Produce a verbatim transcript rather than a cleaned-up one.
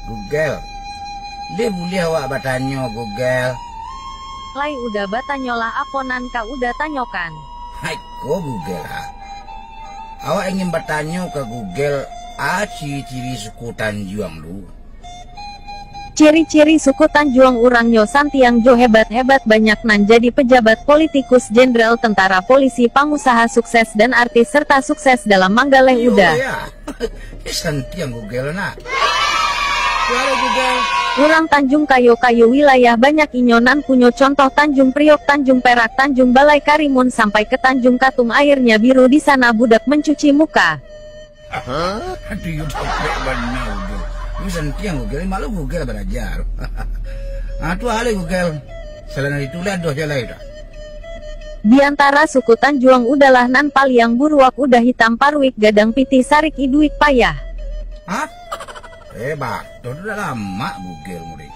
Google. Deh buliah awak batanyo, Google. Lai Uda, batanyolah apo nan ka Uda tanyokan. Hai ko Google ah. Awak ingin batanyo ka Google, a ciri-ciri suku Tanjuang lu. Ciri-ciri suku Tanjuang, urangnyo santiang jo hebat-hebat, banyak nan jadi pejabat, politikus, jenderal, tentara, polisi, pangusaha, sukses dan artis, serta sukses dalam manggaleh. Uda. Ya. Santiang Google nak. Halo Google. Urang Tanjung Kayo, Kayo wilayah banyak inyo nan punyo, contoh Tanjung Priok, Tanjung Perak, Tanjung Balai Karimun, sampai ke Tanjung Katung, airnya biru di sana, budak mencuci muka. Aduh, yo capek bana Google. Yo santiang Google, malu Google balajar. Ah, tu halo Google. Salain dari tu lah doh jalai dah. Di antara suku Tanjuang, Uda lah nan paliang buruak, Uda hitam paruik, gadang pitih sarik, iduik payah. Hah? Eh, bato tu dah lama Google murid.